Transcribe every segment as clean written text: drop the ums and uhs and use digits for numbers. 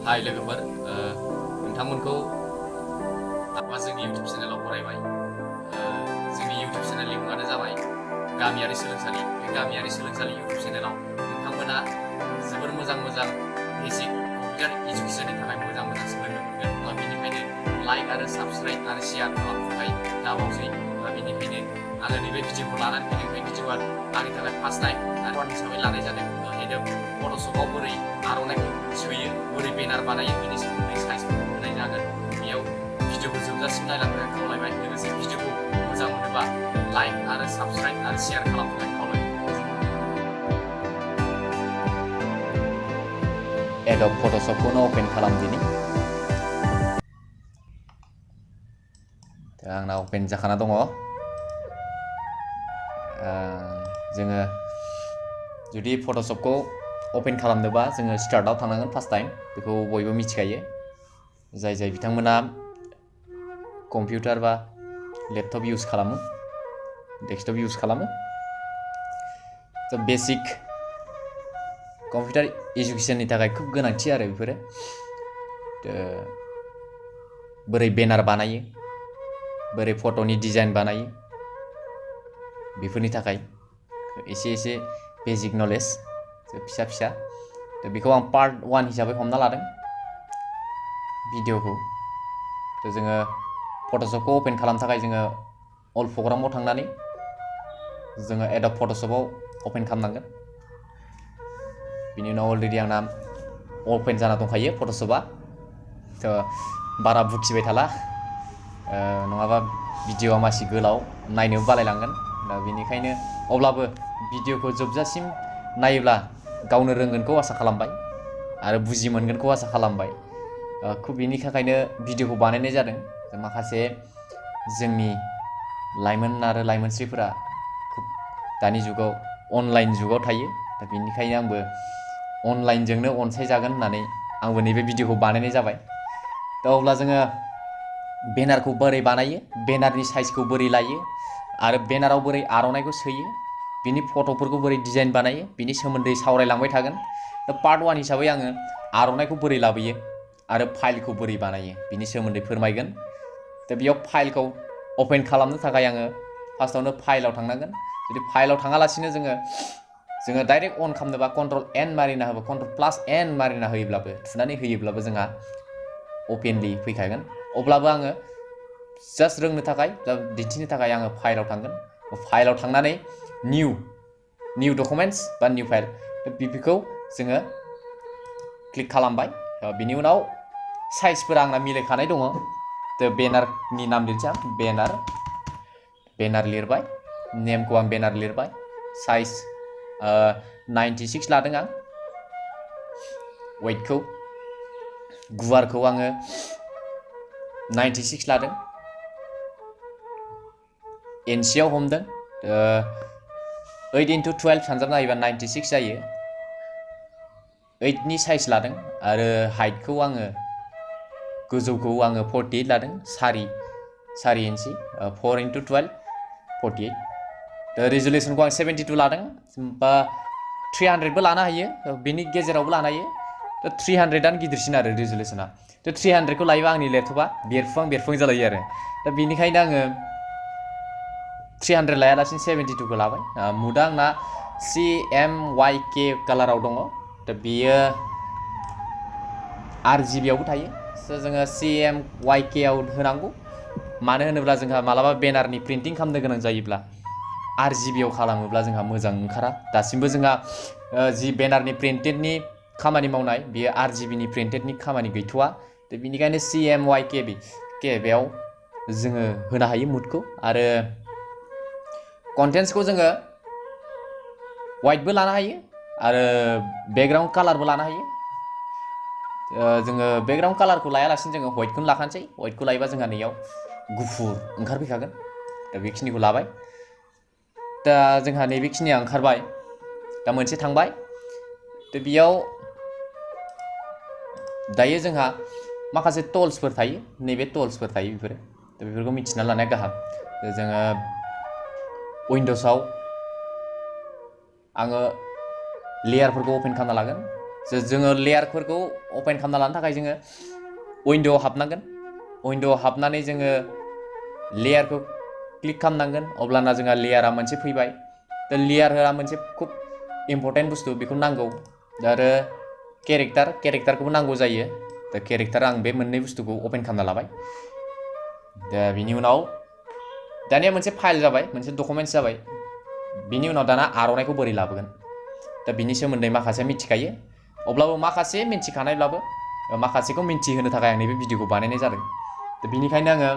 हाय लोगोफोर नोंथांमोनखौ जोंनि YouTube चेनेलाव बरायबाय जोंनि YouTube चेनेलनि मुङानो जाबाय गामियारि सोलोंसालि बे गामियारि सोलोंसालि YouTube चेनेलाव नोंथांमोना जोबोर मोजां बेसिक कम्पिउटार एजुकेशननि थाखाय मोजां सोलोंनो मोनगोन बेनिखायनो लाइक आरो साबस्क्राइब आरो शेयार खालामनो थाखाय दाबावसै बेनिखायनो आङो नैबे भिडिअखौ लानानै फैदों बे भिडिअआ आंनि थाखाय फार्स्ट टाइम आरो हिसाबै लानाय जादों एडब फट'शपआव बोरै आर'नाइखौ सोयो बोरै बेनार बानायो बेनि सोमोन्दै साइजफोरखौ होनाय जागोन बेयाव भिडिअखौ जोबजासिम नायलांनो थाखाय खावलायबाय लोगोसे भिडिअखौ मोजां मोनोबा लाइक आरो साबस्क्राइब आरो शेयार खालामनो थाखाय खावलायबाय एडब फट'शपखौनो अपेन खालामदिनि आंना अपेन जाखाना दङ जोङो जुदि फट'शपखौ अपेन खालामनोबा जोङो स्टार्टआव थांनांगोन फार्स्ट टाइम बेखौ बयबो मिथिखायो जाय बिथांमोना कम्पिउटार बा लेपटप इउज खालामो डेस्कटप इउज खालामो बेसिक कम्पिउटार एजुकेशननि थाखाय खूब गोनांथि आरो बेफोरो बोरै बेनार बानायो बोरै फट'नि डिजाइन बानायो बेफोरनि थाखाय एसे बेसिक नलेज फिसा बेखौ आं पार्ट 1 हिसाबै हमना लादों भिडिअखौ जोङो फट'शपखौ अपेन खालामनो थाखाय जोङो अल प्रग्रामाव थांनानै जोङो एडब फट'शपआव अपेन खालामनांगोन बिनि उनाव अलरेडि आंना अपेन जाना दंखायो फट'शपआ बारा बुखिबाय थाला नङाबा भिडिअआ मासि गोलाव नायनोबो बालायलांगोन दा बेनिखायनो अब्लाबो भिडिअखौ जोबजासिम नायोब्ला गावनो रोंगोनखौ आसा खालामबाय आरो बुजि मोनगोनखौ आसा खालामबाय खूब बेनि थाखायनो भिडिअखौ बानायनाय जादों माखासे जोंनि लाइमोन आरो लाइमोनस्रिफोरा खूब दानि जुगाव अनलाइन जुगाव थायो दा बेनिखायनो आंबो अनलाइनजोंनो अनसायजागोन होननानै आंबो नैबे भिडिअखौ बानायनाय जाबाय दा अब्ला जोङो बेनारखौ बोरै बानायो बेनारनि साइजखौ बोरै लायो आरो बेनाराव बोरै आर'नाइखौ सोयो बिनि फट'फोरखौ बोरै डिजाइन बानायो बिनि सोमोन्दै सावरायलांबाय थागोन दा पार्ट 1 हिसाबै आङो आर'नाइखौ बोरै लाबोयो आरो फाइलखौ बोरै बानायो बिनि सोमोन्दै फोरमायगोन दा बेयाव फाइलखौ अपेन खालामनो थाखाय आङो फार्स्टआवनो फाइलाव थांनांगोन जुदि फाइलाव थाङालासिनो जोङो डाइरेक्ट अन खालामनोबा कन्ट्रल एन मारिना होबा कन्ट्रल प्लास एन मारिना होयोब्लाबो थुनानै होयोब्लाबो जोंहा अपेनलि फैखागोन अब्लाबो आङो जास्ट रोंनो थाखाय दिन्थिनो थाखाय आङो फाइलाव थांगोन फाइलाव थांनानै निउ डकुमेन्टस बा निउ फाइल बेखौ जोङो क्लिक खालामबाय बिनि उनाव साइजफोरा आंना मिलायखानाय दङ दा बेनारनि नाम लिरसै आं बेनार लिरबाय नेमखौ आं बेनार लिरबाय साइज 96 लादों आं वेटखौ गुवारखौ आङो 96 लादों इन्सियाव हमदों 8 × 12 सानजाबना नायोबा 96 जायो 8 नि साइज लादों आरो हाइटखौ आङो गोजौखौ आङो 48 लादों सारि इन्सि 4 × 12 48 दा रेजुलेसनखौ आं 72 लादों बा 300 बो लानो हायो बेनि गेजेरावबो लानो हायो दा 300आनो गिदिरसिन आरो रेजुलेसना दा 300 खौ लायोबा आंनि लेपटपा बेरफुहां जालायो आरो दा बेनिखायनो आङो 300 लायालासिनो 72 खौ लाबाय मुदा आंना CMYK कालाराव दङ दा बेयो RGB आवबो थायो जोङो CMYK आव होनांगौ मानो होनोब्ला जोंहा मालाबा बेनारनि प्रिन्टिं खालामनो गोनां जायोब्ला RGB आव खालामोब्ला जोंहा मोजां ओंखारा दासिमबो जोंहा जि बेनारनि प्रिन्टेडनि खामानि मावनाय बेयो RGB नि प्रिन्टेडनि खामानि गैथ'वा दा बेनिखायनो CMYK बेयाव जोङो होनो हायो मुडखौ आरो कन्टेन्ट्सखौ जोङो वाइटबो लानो हायो आरो बेकग्राउन्ड कालारबो लानो हायो जोङो बेकग्राउन्ड कालारखौ लायालासिनो जोङो वाइटखौनो लाखानोसै वाइटखौ लायोबा जोंहा नैयाव गुफुर ओंखारफैखागोन दा बेखिनिखौ लाबाय दा जोंहा नैबेखिनिया ओंखारबाय दा मोनसे थांबाय दा बेयाव दायो जोंहा माखासे टुल्सफोर थायो नैबे टुल्सफोर थायो बेफोरो दा बेफोरखौ मिथिना लानाया गाहाम जोङो उइन्ड'सआव आङो लेयारफोरखौ अपेन खालामना लागोन जोङो लेयारफोरखौ अपेन खालामना लानो थाखाय जोङो उइन्ड'आव हाबनांगोन उइन्ड'आव हाबनानै जोङो लेयारखौ क्लिक खालामनांगोन अब्लाना जोंहा लेयारा मोनसे फैबाय दा लेयारा मोनसे खुब इम्पर्टेन्ट बुस्थु बेखौ नांगौ आरो केरेक्टारखौबो नांगौ जायो दा केरेक्टार आं बे मोननै बुस्थुखौ अपेन खालामना लाबाय दा बिनि उनाव दानिया मोनसे फाइल जाबाय मोनसे डकुमेन्ट्स जाबाय बिनि उनाव दाना आर'नाइखौ बोरै लाबोगोन दा बिनि सोमोन्दै माखासे मिथिखायो अब्लाबो माखासे मिथिखानायब्लाबो माखासेखौ मिथिहोनो थाखाय आं नैबे भिडिअखौ बानायनाय जादों दा बिनिखायनो आङो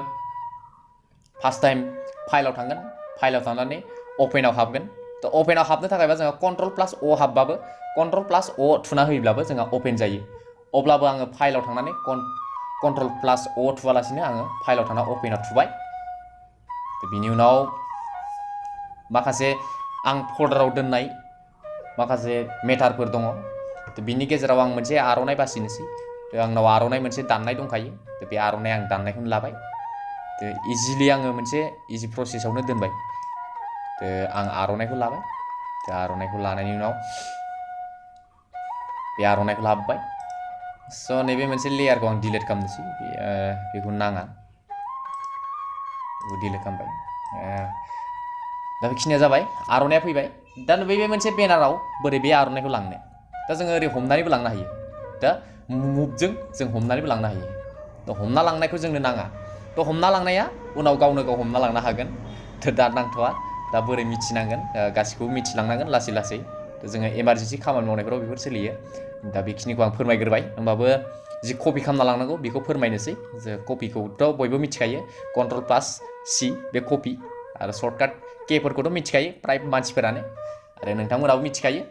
फार्स्ट टाइम फाइलाव थांगोन फाइलाव थांनानै अपेनाव हाबगोन दा अपेनाव हाबनो थाखायबा जोंहा Ctrl+O हाबबाबो Ctrl+O थुना होयोब्लाबो जोंहा अपेन जायो अब्लाबो आङो फाइलाव थांनानै Ctrl+O थुवालासिनो आङो फाइलाव थांना अपेनाव थुबाय बिनि उनाव माखासे आं फोल्डाराव दोननाय माखासे मेटारफोर दङ बिनि गेजेराव आं मोनसे आर'नाइ बासिनोसै आंनाव आर'नाइ मोनसे दाननाय दंखायो बे आर'नाइ आं दाननायखौनो लाबाय इजिलि आङो मोनसे इजि प्रसेसआवनो दोनबाय आं आर'नाइखौ लाबाय आर'नाइखौ लानायनि उनाव बे आर'नाइखौ लाबोबाय स' नैबे मोनसे लेयारखौ आं डिलिट खालामनोसै बेखौ नाङा बेखौ डिलिट खालामबाय दा बेखिनिया जाबाय आर'नाइया फैबाय दा बे मोनसे बेनाराव बोरै बे आर'नाइखौ लांनो दा जोङो ओरै हमनानैबो लांनो हायो दा मुभजों जों हमनानैबो लांनो हायो दा हमना लांनायखौ जोंनो नाङा थ' हमना लांनाया उनाव गावनो गाव हमना लांनो हागोन दा नांथ'वा दा बोरै मिथिनांगोन गासिखौबो मिथिलांनांगोन लासै लासै जोङो इमारजेन्सि खामानि मावनायफोराव बेफोर सोलियो दा बेखिनिखौ आं फोरमायग्रोबाय होमबाबो जि कपि खालामना लांनांगौ बेखौ फोरमायनोसै जे कपिखौथ' बयबो मिथिखायो Ctrl+C बे कपि आरो सर्टकाट केफोरखौथ' मिथिखायो प्राय मानसिफोरानो आरो नोंथांमोनाबो मिथिखायो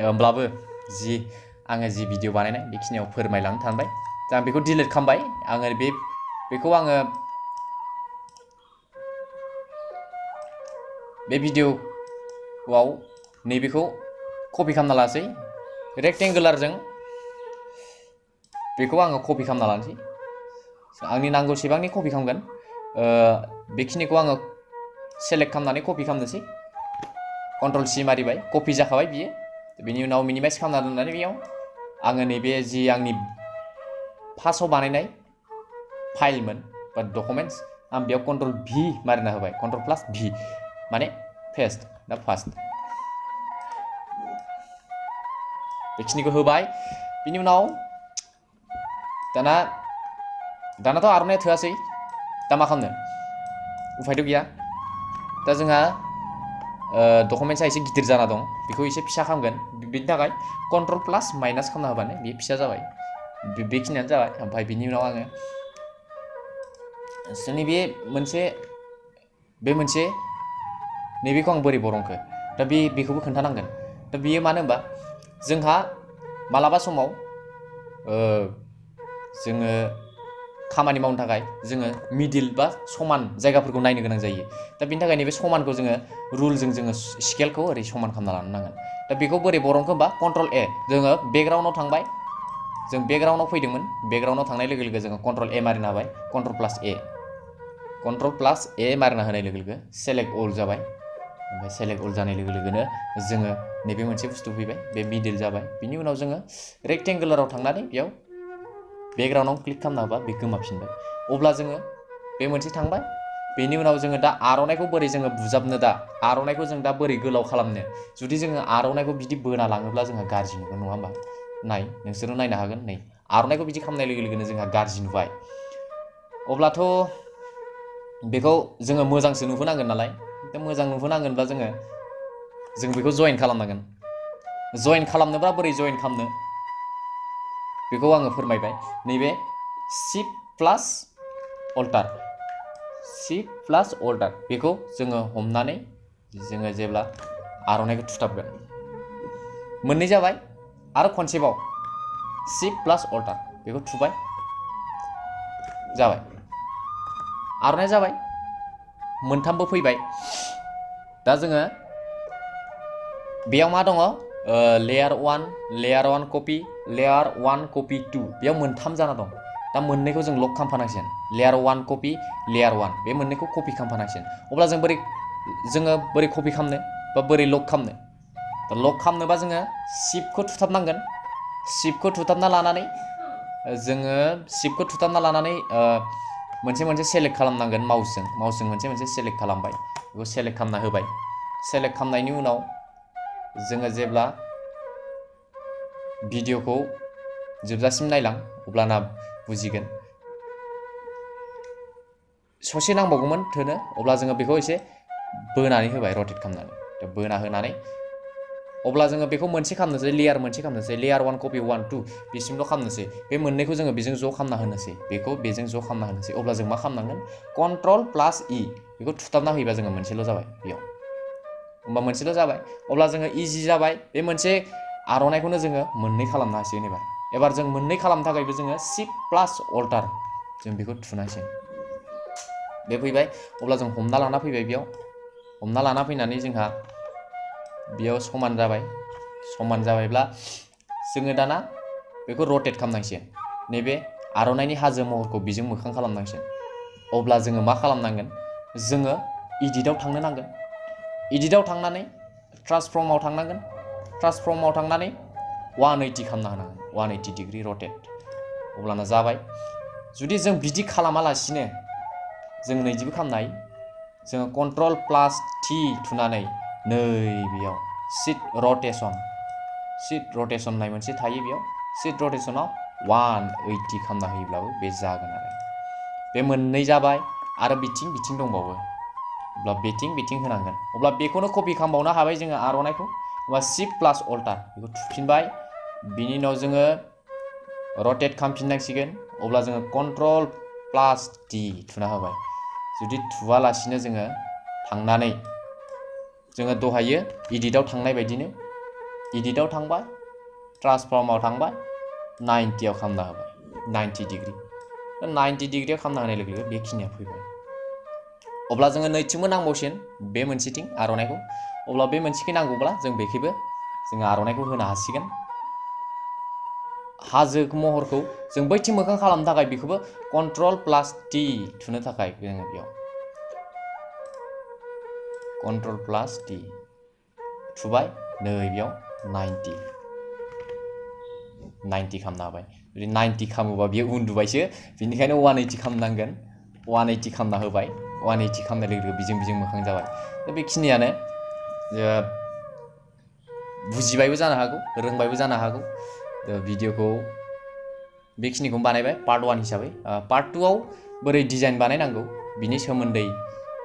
होमब्लाबो आङो जि भिडिअ बानायनाय बेखिनियाव फोरमायलांनो सानबाय दा आं बेखौ डिलिट खालामबाय आङो बेखौ आङो बे भिडिअआव नैबेखौ कपि खालामना लासै रेक्टेंगुलारजों बेखौ आङो कपि खालामना लानोसै आंनि नांगौसेबांनि कपि खालामगोन बेखिनिखौ आङो सेलेक्ट खालामनानै कपि खालामनोसै Ctrl+C मारिबाय कपि जाखाबाय बियो बिनि उनाव मिनिमाइज खालामना दोननानै बेयाव आङो नैबे जि आंनि फार्स्टआव बानायनाय फाइलमोन बा डकुमेन्ट्स आं बेयाव Ctrl+V मारिना होबाय Ctrl+V माने पेस्ट दा फार्स्ट बेखिनिखौ होबाय बिनि उनाव दानाथ' आर'नाइया थोआसै दा मा खालामनो उफायथ' गैया दा जोंहा डकुमेन्ट्सआ एसे गिदिर जाना दं बेखौ एसे फिसा खालामगोन बिनि थाखाय Ctrl+ माइनास खालामना होबानो बे फिसा जाबाय बेखिनियानो जाबाय ओमफ्राय बिनि उनाव आङो जोंनि बे मोनसे नैबेखौ आं बोरै बरनखो दा बेखौबो खोन्थानांगोन दा बेयो मानो होनबा जोंहा मालाबा समाव जोङो खामानि मावनो थाखाय जोङो मिडिल बा समान जायगाफोरखौ नायनो गोनां जायो दा बिनि थाखाय नैबे समानखौ जोङो रुलजों जोङो स्केलखौ ओरै समान खालामना लानो नांगोन दा बेखौ बोरै बरनखो होमबा Ctrl+A जोङो बेकग्राउन्डआव थांबाय जों बेकग्राउन्डआव फैदोंमोन बेकग्राउन्डआव थांनाय लोगो लोगो जोङो Ctrl+A मारिना होबाय Ctrl+A मारिना होनाय लोगो लोगो सेलेक्ट अल जाबाय ओमफ्राय सेलेक्ट अल जानाय लोगो लोगोनो जोङो नैबे मोनसे बुस्थु फैबाय बे मिडिल जाबाय बिनि उनाव जोङो रेक्टेंगुलाराव थांनानै बेयाव बेकग्राउन्डआव क्लिक खालामना होबा बे गोमाफिनबाय अब्ला जोङो बे मोनसे थांबाय बेनि उनाव जोङो दा आर'नाइखौ बोरै जोङो बुजाबनो दा आर'नाइखौ जों दा बोरै गोलाव खालामनो जुदि जोङो आर'नाइखौ बिदि बोना लाङोब्ला जोंहा गाज्रि नुगोन नङा होमबा नाय नोंसोरो नायनो हागोन नै आर'नाइखौ बिदि खालामनाय लोगो लोगोनो जोंहा गाज्रि नुबाय अब्लाथ' बेखौ जोङो मोजांसो नुहोनांगोन नालाय दा मोजां नुहोनांगोनब्ला जों बेखौ जइन खालामनांगोन जइन खालामनोब्ला बोरै जइन खालामनो बेखौ आङो फोरमायबाय नैबे Shift+Alt बेखौ जोङो हमनानै जोङो जेब्ला आर'नाइखौ थुथाबगोन मोननै जाबाय आरो खनसेबाव Shift+Alt बेखौ थुबाय जाबाय आर'नाइया जाबाय मोनथामबो फैबाय दा जोङो बेयाव मा दङ लेयार 1 कपि लेयार 1 कपि 2 बेयाव मोनथाम जाना दं दा मोननैखौ जों लक खालामफानांसिगोन लेयार 1 कपि लेयार 1 बे मोननैखौ कपि खालामफानांसिगोन अब्ला जों बोरै कपि खालामनो बा बोरै लक खालामनो दा लक खालामनोबा जोङो शिफ्टखौ थुथाबनांगोन शिफ्टखौ थुथाबना लानानै जोङो शिफ्टखौ थुथाबना लानानै मोनसे सेलेक्ट खालामनांगोन माउसजों मोनसे सेलेक्ट खालामबाय बेखौ सेलेक्ट खालामना होबाय सेलेक्ट खालामनायनि उनाव जोङो जेब्ला भिडिअखौ जोबजासिम नायलां अब्लाना बुजिगोन ससे नांबावगौमोन थोनो अब्ला जोङो बेखौ एसे बोनानै होबाय रटेट खालामनानै बोना होनानै अब्ला जोङो बेखौ मोनसे खालामनोसै लेयार मोनसे खालामनोसै लेयार 1 कपि 1 2 बेसिमल' खालामनोसै बे मोननैखौ जोङो बेजों ज' खालामना होनोसै बेखौ बेजों ज' खालामना होनोसै अब्ला जों मा खालामनांगोन कन्ट्रल प्लास इ बेखौ थुथाबना होयोबा जोङो मोनसेल' जाबाय बेयाव होमबा मोनसेल' जाबाय अब्ला जोङो इजि जाबाय बे मोनसे आर'नाइखौनो जोङो मोननै खालामनो हासिगोन एबार जों मोननै खालामनो थाखायबो जोङो शिफ्ट प्लास अल्टार जों बेखौ थुनांसिगोन बे फैबाय अब्ला जों हमना लाना फैबाय बेयाव हमना लाना फैनानै जोंहा बेयाव समान जाबायब्ला जोङो दाना बेखौ रटेट खालामनांसिगोन नैबे आर'नाइनि हाजो महरखौ बिजों मोखां खालामनांसिगोन अब्ला जोङो मा खालामनांगोन जोङो इडिटआव थांनो नांगोन इडिटआव थांनानै ट्रान्सफर्माव थांनांगोन ट्रान्सफर्माव थांनानै 180 खालामना होनांगोन 180 डिग्री रटेट अब्लाना जाबाय जुदि जों बिदि खालामालासिनो जों नैदिबो खालामनो हायो जोङो कन्ट्रल प्लास टि थुनानै नै बेयाव सिट रटेसन होननाय मोनसे थायो बेयाव सिट रटेसनाव 180 खालामना होयोब्लाबो बे जागोन आरो बे मोननै जाबाय आरो बिथिं दंबावो अब्ला बिथिं होनांगोन अब्ला बेखौनो कपि खालामबावनो हाबाय जोङो आर'नाइखौ अब्ला शिफ्ट प्लास अल्टार बेखौ थुफिनबाय बिनि उनाव जोङो रटेट खालामफिननांसिगोन अब्ला जोङो कन्ट्रल प्लास टि थुना होबाय जुदि थुवालासिनो जोङो थांनानै जोङो दहायो इडिटआव थांनाय बायदिनो इडिटआव थांबाय ट्रान्सफर्माव थांबाय 90 आव खालामना होबाय 90 डिग्री 90 डिग्रीआव खालामना होनाय लोगो लोगो बेखिनिया फैबाय अब्ला जोङो नैथिंबो नांबावसिगोन बे मोनसेथिं आर'नाइखौ अब्ला बे मोनसेखै नांगौब्ला जों बेखैबो जोङो आर'नाइखौ होनो हासिगोन हाजो महरखौ जों बैथिं मोखां खालामनो थाखाय बेखौबो कन्ट्रल प्लास टि थुनो थाखाय जोङो बेयाव कन्ट्रल प्लास टि थुबाय नै बेयाव 90 खालामना होबाय जुदि 90 खालामोबा बेयो उन्दुबायसो बेनिखायनो 180 खालामनांगोन 180 खालामना होबाय 180 खालामनाय लोगो लोगो बिजों मोखां जाबाय बेखिनियानो बुजिबायबो जानो हागौ रोंबायबो जानो हागौ भिडिअखौ बेखिनिखौ बानायबाय पार्ट 1 हिसाबै पार्ट 2 आव बोरै डिजाइन बानायनांगौ बिनि सोमोन्दै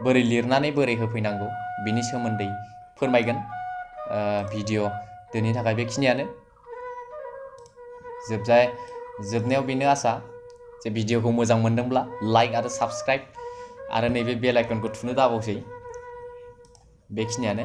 बोरै लिरनानै बोरै होफैनांगौ बिनि सोमोन्दै फोरमायगोन भिडिअ दिनैनि थाखाय बेखिनियानो जोबनायाव बेनो आसा जे भिडिअखौ मोजां मोनदोंब्ला लाइक आरो साबस्क्राइब आरो नैबे बेल आइकनखौ थुनो दाबावसै बेखिनियानो